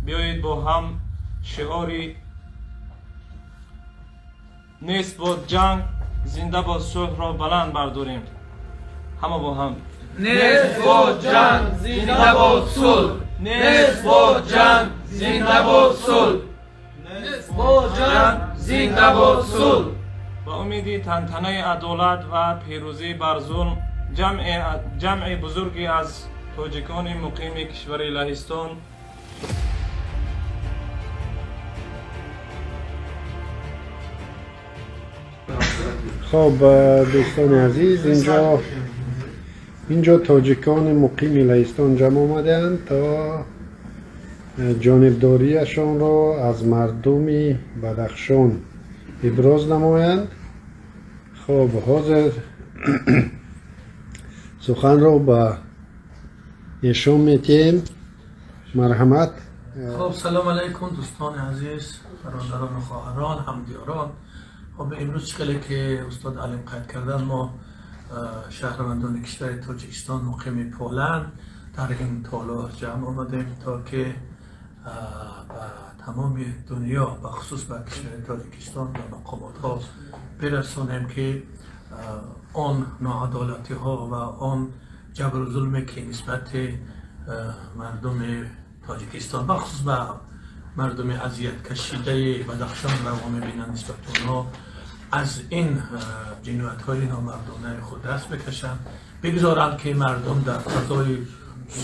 Биёед бо ҳам шиори нест бод ҷанг, зинда бод сулҳро баланд бардорем. Ҳама бо ҳам. Нест бод ҷанг, зинда бод сулҳ. Нест бод ҷанг, зинда бод сулҳ. Нест бод ҷанг, зинда бод сулҳ. Ба умеди тантанаи адолат ва пирӯзӣ бар зулм, ҷамъи бузурге аз тоҷикони муқими кишвари Лаҳистон Хоб, дӯстони азиз, инҷо тоҷикони муқими Лаҳистон ҷамъ омадаанд то ҷонибдориашонро аз мардуми Бадахшон иброз намоянд. Хоб, ҳозир суханро ба эшон метиҳем. Марҳамат. Хоб, салом алайкум, дӯстони азиз, бародарону хоҳарон, ҳамдиёрон. Хоб, имрӯз чӣ ки устод Алим қайд кардан, мо шаҳрвандони кишвари Тоҷикистон муқими Поланд дар ин толор ҷамъ омадем, то ки ба тамоми дунё, бахусус ба кишвари Тоҷикистон ва мақомотҳо бирасонем, ки он ноадолатиҳо ва он ҷабру зулме, ки нисбати мардуми Тоҷикистон, бахусус ба мардуми азияткашидаи Бадахшон раво мебинанд, нисбати онҳо аз ин ҷиноятҳои номардонаи худ даст бикашанд, бигзоранд, ки мардум дар фазои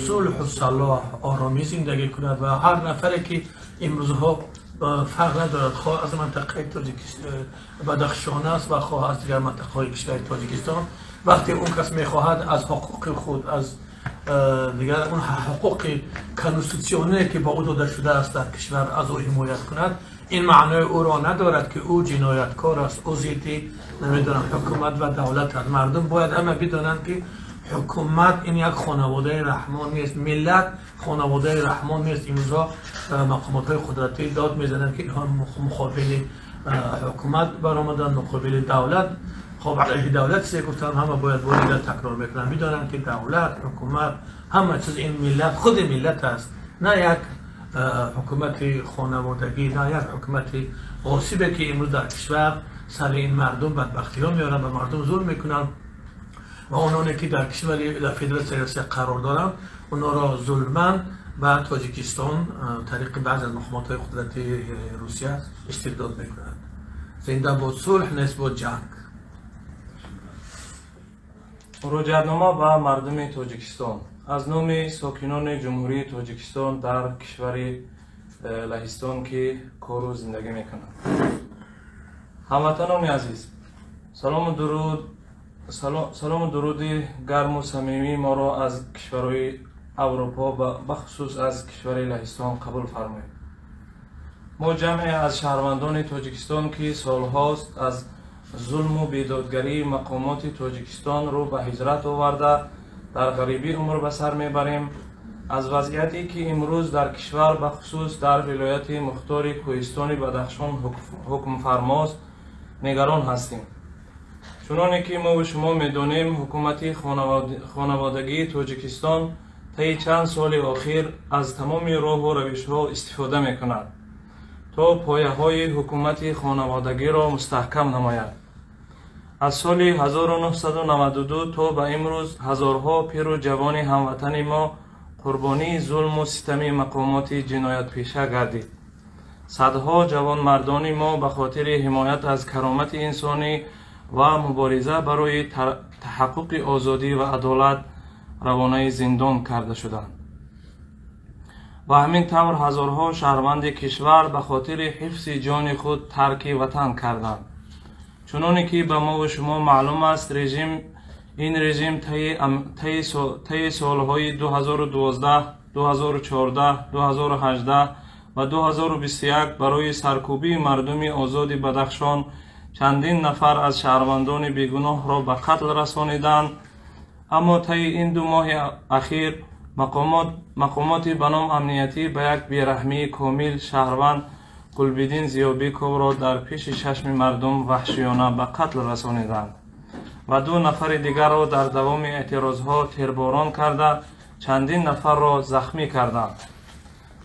сулҳу салоҳ, оромӣ зиндагӣ кунад. Ва ҳар нафаре, ки имрӯзҳо фарқ надорад, хоҳ аз минтақаи Бадахшон аст ва хоҳ аз дигар минтақаҳои кишвари Тоҷикистон, вақте он кас мехоҳад аз ҳуқуқи худ, аз дигар он ҳуқуқи конститутсионие, ки ба ӯ дода шудааст дар кишвар, аз ӯ ҳимоят кунад, ин маънои ӯро надорад, ки ӯ ҷинояткор аст, ӯ зидди, намедонам, ҳукумат ва давлат аст. Мардум бояд ҳама бидонанд, ки ҳукумат ин як хонаводаи раҳмон нест, миллат хонаводаи раҳмон нест. Имрӯзҳо мақомотҳои қудратӣ дод мезананд, ки инҳо муқобили ҳукумат баромаданд, муқобили давлат. Хоб, алайҳи давлат чизе гуфтанд, ҳама бояд бори дигар такрор мекунанд, бидонанд, ки давлат, ҳукумат, ҳама чиз ин миллат, худи миллат аст, на як ҳукумати хонаводагӣ, на як ҳукумати ғосибе, ки имрӯз дар кишвар сари ин мардум бадбахтиҳо меоранд ва мардум зулм мекунанд ва ононе, ки дар кишвари дар Федератсияи Русия қарор доранд, онҳоро зулман ба Тоҷикистон тариқи баъзе аз мақомотҳои қудрати Русия истирдод мекунанд. Зинда бод сулҳ, нест бод ҷанг. Муроҷиатнома ба мардуми Тоҷикистон аз номи сокинони Ҷумҳурии Тоҷикистон дар кишвари Лаҳистон, ки кору зиндагӣ мекунанд. Ҳамватанони азиз, салому дуруди гарму самимии моро аз кишварҳои Аврупо, бахусус аз кишвари Лаҳистон қабул фармоед. Мо ҷамъе аз шаҳрвандони Тоҷикистон, ки солҳост аз зулму бедодгарии мақомоти Тоҷикистон рӯ ба ҳиҷрат оварда, дар ғарибӣ умр ба сар мебарем, аз вазъияте, ки имрӯз дар кишвар, бахусус дар вилояти мухтори Кӯҳистони Бадахшон ҳукмфармост, нигарон ҳастем. Чуноне ки мову шумо медонем, ҳукумати хонаводагии Тоҷикистон таи чанд соли охир аз тамоми роҳу равишҳо истифода мекунад, то пояҳои ҳукумати хонаводагиро мустаҳкам намояд. Аз соли 1992 то ба имрӯз ҳазорҳо пиру ҷавони ҳамватани мо қурбонии зулму ситами мақомоти ҷиноятпеша гардид. Садҳо ҷавонмардони мо ба хотири ҳимоят аз каромати инсонӣ ва мубориза барои таҳаққуқи озодӣ ва адолат равонаи зиндон карда шуданд. Ва ҳамин тавр ҳазорҳо шаҳрванди кишвар ба хотири ҳифзи ҷони худ тарки ватан карданд. Чуноне ки ба мову шумо маълум аст, ин режим таи солҳои 2012, 2014, 2018 ва 2021 барои саркӯбии мардуми озоди Бадахшон чандин нафар аз шаҳрвандони бегуноҳро ба қатл расониданд. Аммо таи ин 2 моҳи ахир мақомоти ба ном амниятӣ ба як бераҳмии комил шаҳрванд Қулбиддин Зиёбековро дар пеши чашми мардум ваҳшиёна ба қатл расониданд ва 2 нафари дигарро дар давоми эътирозҳо тирборон карда, чандин нафарро захмӣ карданд.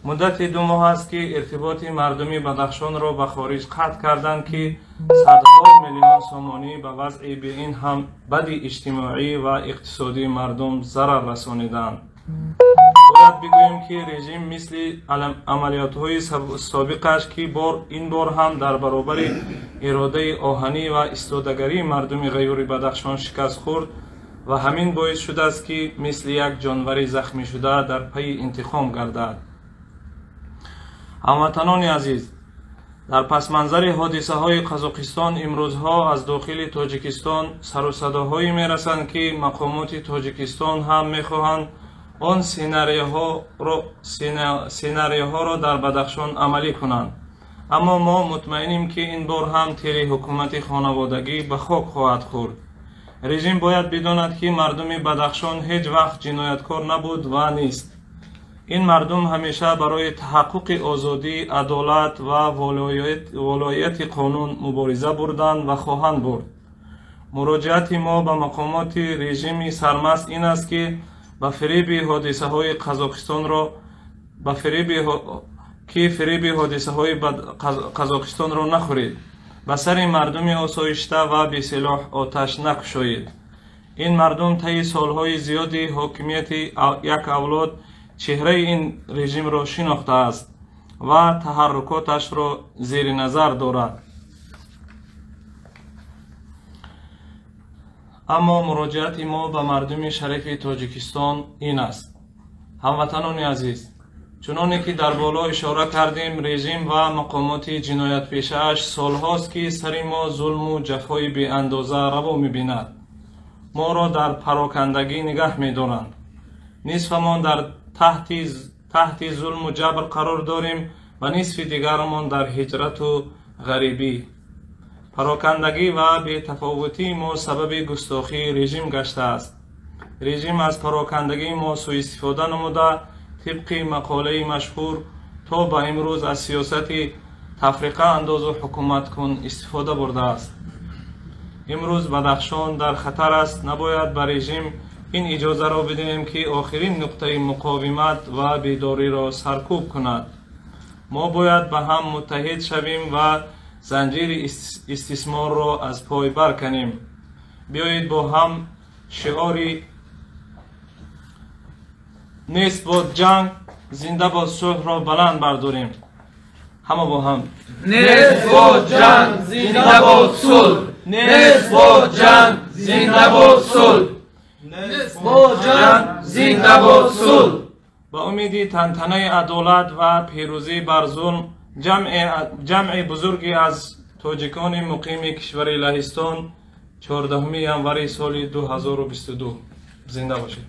Муддати 2 моҳ аст, ки иртиботи мардуми Бадахшонро ба хориҷ қатъ карданд, ки садҳо миллион сомонӣ ба вазъи бе ин ҳам бади иҷтимоӣ ва иқтисодии мардум зарар расониданд. Бояд бигӯем, ки режим мисли амалиётҳои собиқаш, ки ин бор ҳам дар баробари иродаи оҳанӣ ва истодагарии мардуми ғайюри Бадахшон шикаст хӯрд ва ҳамин боис шудааст, ки мисли як ҷонвари захмишуда дар пайи интиқом гардад. Ҳамватанони азиз, дар пасманзари ҳодисаҳои Қазоқистон имрӯзҳо аз дохили Тоҷикистон сару садоҳое мерасанд, ки мақомоти Тоҷикистон ҳам мехоҳанд он сценарияҳоро дар Бадахшон амалӣ кунанд. Аммо мо мутмаинем, ки ин бор ҳам тири ҳукумати хонаводагӣ ба хок хоҳад хӯрд. Режим бояд бидонад, ки мардуми Бадахшон ҳеҷ вақт ҷинояткор набуд ва нест. Ин мардум ҳамеша барои таҳаққуқи озодӣ, адолат ва волоияти қонун мубориза бурданд ва хоҳанд бурд. Муроҷиати мо ба мақомоти режими сармаст ин аст, ки ба фиреби ҳодисаҳои Қазоқистонро Қазоқистонро нахӯред, ба сари мардуми осоишта ва бесилоҳ оташ накушоед. Ин мардум таи солҳои зиёди ҳокимияти як авлод чеҳраи ин режимро шинохтааст ва таҳаррукоташро зери назар дорад. Аммо муроҷиати мо ба мардуми шарифи Тоҷикистон ин аст. Ҳамватанони азиз, чуноне ки дар боло ишора кардем, режим ва мақомоти ҷиноятпешааш солҳост, ки сари мо зулму ҷафои беандоза раво мебинад. Моро дар парокандагӣ нигаҳ медоранд. Нисфамон дар таҳти зулму ҷабр қарор дорем ва нисфи дигарамон дар ҳиҷрату ғарибӣ. Парокандагӣ ва бетафовутии мо сабаби густохии режим гаштааст. Режим аз парокандагии мо суистифода намуда, тибқи мақолаи машҳур то ба имрӯз аз сиёсати тафриқа андозу ҳукуматкун истифода бурдааст. Имрӯз Бадахшон дар хатар аст. Набояд ба режим ин иҷозаро бидиҳем, ки охирин нуқтаи муқовимат ва бедориро саркӯб кунад. Мо бояд ба ҳам муттаҳид шавем ва занҷири истисморро аз пой барканем. Биёед бо ҳам шиори нест бод ҷанг, зинда бод сулҳро баланд бардорем. Ҳама бо ҳам: нест бод ҷанг, зинда бод сулҳ, нест бод ҷанг, зинда бод сулҳ, нест бод ҷанг, зинда бод сулҳ. Ба умеди тантанаи адолат ва пирӯзӣ бар зулм, ҷамъи бузурге аз тоҷикони муқими кишвари Лаҳистон 14 январи соли 2022. Зинда бошед.